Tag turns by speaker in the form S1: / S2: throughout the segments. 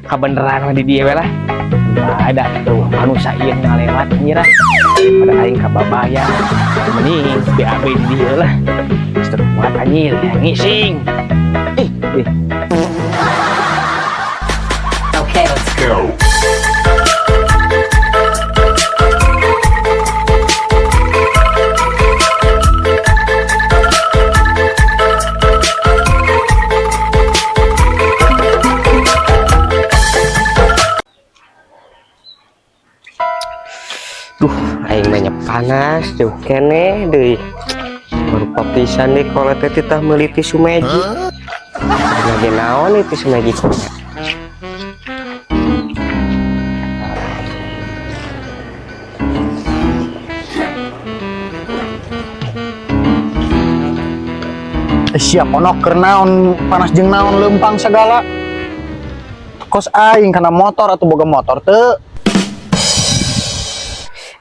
S1: Kabeneran mah di dieu we lah. Ada tuh manusia ieu ngalewat anjir ah. Daripada aing kababaya. Mending BAB di dieu lah. Geus teu kuat anjir, ngising. Ih, ih.
S2: Okay, let's go.
S3: Duh, aing banyak panas jauh keneh deui. Baru papisan deh kalau teh titah meuli tisu magic. Lagi naon ieu tisu magic?
S4: Eh, siap ono keur naon panas jeung naon leumpang segala. Kos aing kana motor atau boga motor teu?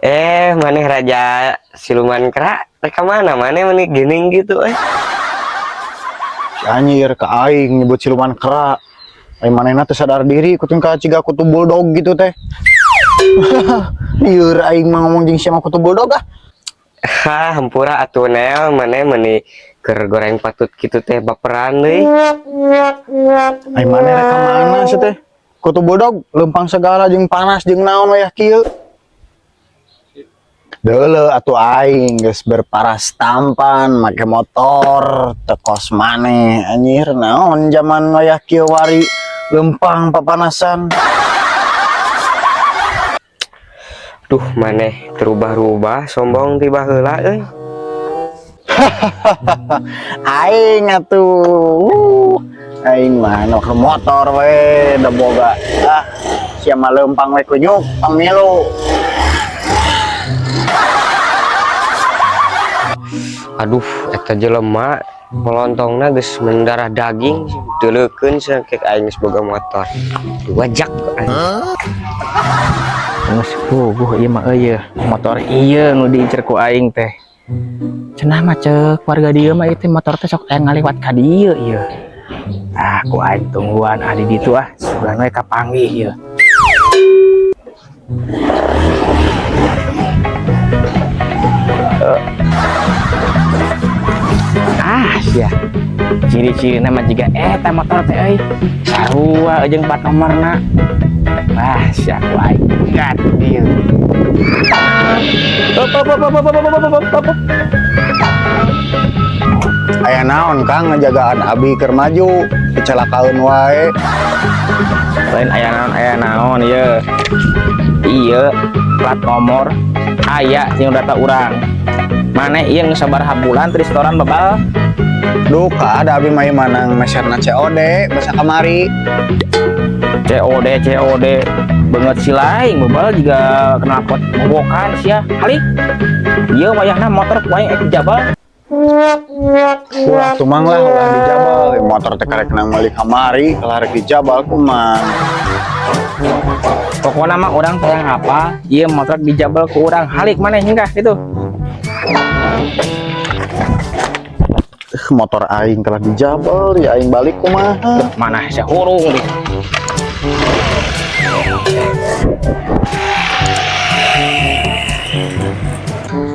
S3: Eh, maneh raja siluman kera, rek ka mana maneh meni geuning gitu eh.
S4: Si anjir ka aing nyebut siluman kera. Aing manehna teu sadar diri kutung ka ciga kutu bulldog gitu teh. Lieur aing mah ngomong jeung sia mah kutu bulldog ah.
S3: Hah, hampura atuh Nel, maneh meni keur goreng patut kitu teh baperan deui.
S4: Aing maneh rek ka mana sih teh? Kutu bulldog leumpang segala jeung panas jeung naon wayah kieu. Deuleu atuh aing geus berparas tampan make motor teu kos maneh anjir naon zaman wayah kieu wari leumpang papanasan.
S3: Duh, maneh terubah-rubah sombong ti baheula euy.
S4: Aing atuh. Aing mah nu ke motor we da boga. Ah, sia mah leumpang we kunyuk pangmilu.
S3: Aduh, eta jelema melontongna geus mendarah daging, deuleukeun sia kek aing geus boga motor. Wajak aing.
S1: Geus puguh ieu mah euy motor ieu nu diincer ku aing teh. Cenah mah ceuk warga dieu mah ieu teh motor teh sok aya ngaliwat ka dieu ieu. Ah, ku aing tungguan ah di ditu ah, sugan we kapanggih ieu. Ah, sia. Ciri-cirina mah jiga eta motor teh euy. Sarua jeung plat nomorna. Ah, sia ku aing gat dieu. Op, op, op, op, op, op, op, op, op, op.
S4: Aya naon Kang ngajagaan abi keur maju kecelakaan wae.
S1: Lain aya naon ieu. Ieu plat nomor aya jeung data urang. Maneh ieu geus sabaraha bulan teu setoran babal?
S4: Duka ada abi mah ieu manang meserna COD basa kamari.
S1: COD COD banget si lain babal juga knalpot mogokan sia. Halik. Ieu wayahna motor ku aing ek jabal.
S4: Ulah tumang lah ulah dijabal motor teh karek nang meuli kamari kalah rek dijabal kumaha.
S1: Pokokna mah urang hayang apa, ieu motor dijabal ku urang. Halik maneh nyengkah gitu.
S4: Motor aing kalah dijabal ya aing balik kumaha.
S1: Mana sia hurung deh.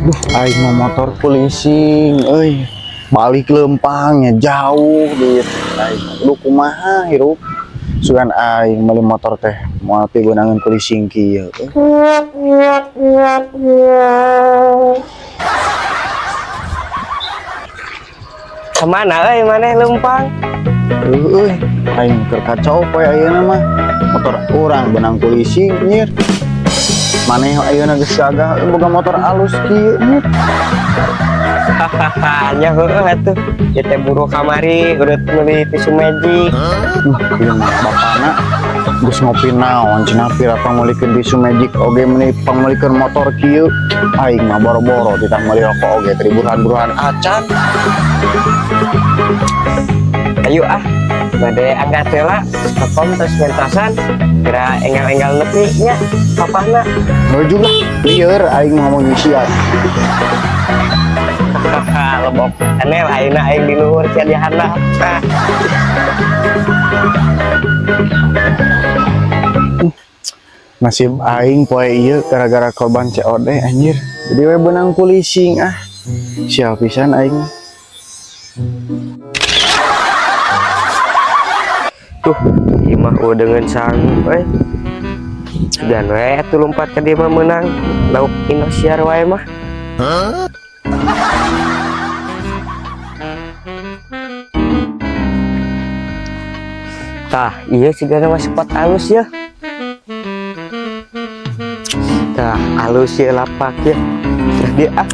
S4: Duh, aing mah motor leasing euy. Balik leumpangnya jauh duit aing. Duh kumaha hirup. Sugan aing meuli motor teh moal pigunaeun ku leasing kieu.
S3: Kemana euy maneh leumpang?
S4: Euy, aing keur kacau poe ayeuna mah. Motor urang beunang ku leasing nyir. Maneh ayeuna geus gagah boga motor alus kieu nyir.
S3: Hahaha, nya heueuh atuh. Ieu teh buru kamari udah meuli tisu magic.
S4: Wah, ieu mah bapana geus ngopi naon cenah pira pangmeulikeun tisu magic oge meuni pangmeulikeun motor kieu. Aing mah boro-boro titah meuli rokok oge teh buruhan-buruhan acan.
S3: Ayo ah, bade angkat heula, telepon terus mentasan, kira enggal-enggal nepi nya papahna.
S4: Menuju lah, lieur aing mah ngomong jeung sia.
S3: Hahaha, lebok. Aneh ayeuna aing di luhur sia di handap. Nah.
S4: Nasib aing poe ieu gara-gara korban COD, anjir. Jadi we beunang ku leasing ah. Sial pisan aing.
S3: Tuh, ieu mah dengan sanggup euy. Dan we atuh lompat ka dieu mah meunang lauk Indosiar wae mah. Tah, iya sigana mah spot alus ya. Tah, alus ya lapak ya. Tah dia ah.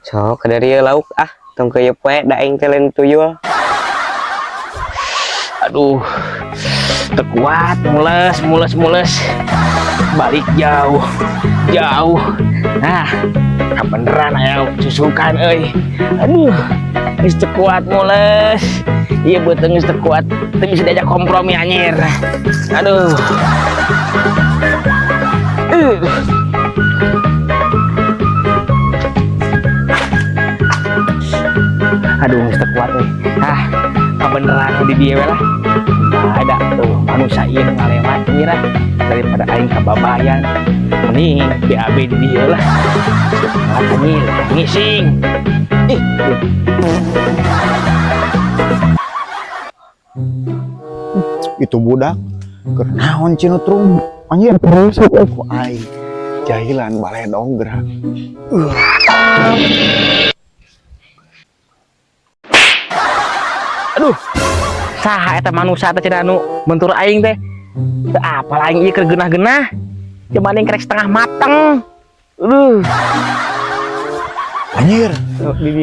S3: Sok dari ieu lauk ah, tong ke ieu poe da aing teh lain tuyul.
S1: Aduh, teu kuat, mules, mules, mules. Balik jauh, jauh. Nah, beneran aya susukan euy. Aduh, geus teu kuat mules. Iya beuteung geus teu kuat, teu bisa diajak kompromi, anjir. Aduh. Aduh, geus teu kuat euy. Ah, kebeneran di dieu we lah. Ada tuh manusia ieu nu ngalewat anjir ah. Daripada aing kababayan mending BAB di dieu lah. Geus teu kuat, anjir, ngising. Ih.
S4: Itu budak keur naon cinutrum anjir, terus ku aing jahilan baledog gerak.
S1: Aduh, saha eta manusia teh cenah nu bentur aing teh? Teu apal aing ieu keur geunah-geunah. Coba ning kerek setengah mateng. Aduh.
S4: Anjir,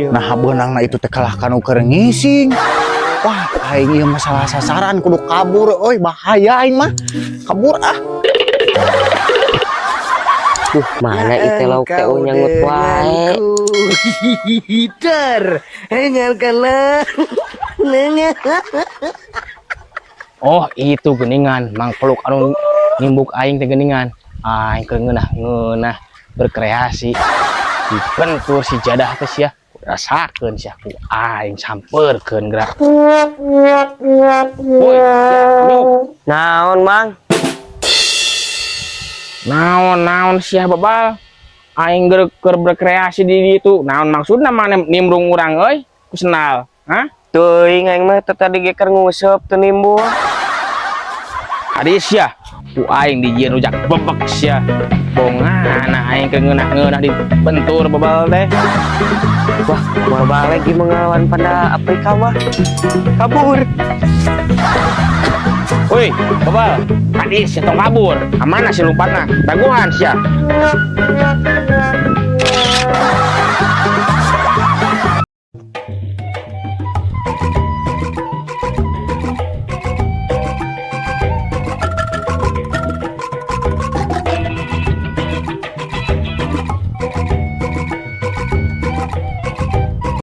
S4: nah beunangna itu teh kalah kanu keur ngising. Wah, aing ieu masalah sasaran, kudu kabur euy, bahaya aing mah. Kabur ah.
S3: Duh, mana itu lauk teh nyangut wae.
S2: Hitar, dengarkanlah.
S1: Oh, itu geningan mangkluk anu nimbuk aing teh geningan. Aing keur ngeunah-ngeunah berkreasi. Dibentur si jadah teh sia. Rasakeun sia ku aing sampeurkeun gerak. Woi, sia, nyuk.
S3: Naon, Mang?
S1: Naon naon sia, babal? Aing keur berkreasi di ditu. Naon maksudna maneh nimbrung urang euy? Ku sendal. Hah?
S3: Teuing, aing mah teh tadi ge keur nguseup teu nimbul.
S1: Hadis sia. Ku aing dijieun rujak bebek sia. Bongana aing keur ngeunah-ngeunah dibentur babal teh.
S3: Wah, moal balik ieu mengelawan pada Afrika mah. Kabur.
S1: Woi, babal. Hadis sia, tong kabur. Kamana si lompatna? Dagoan sia.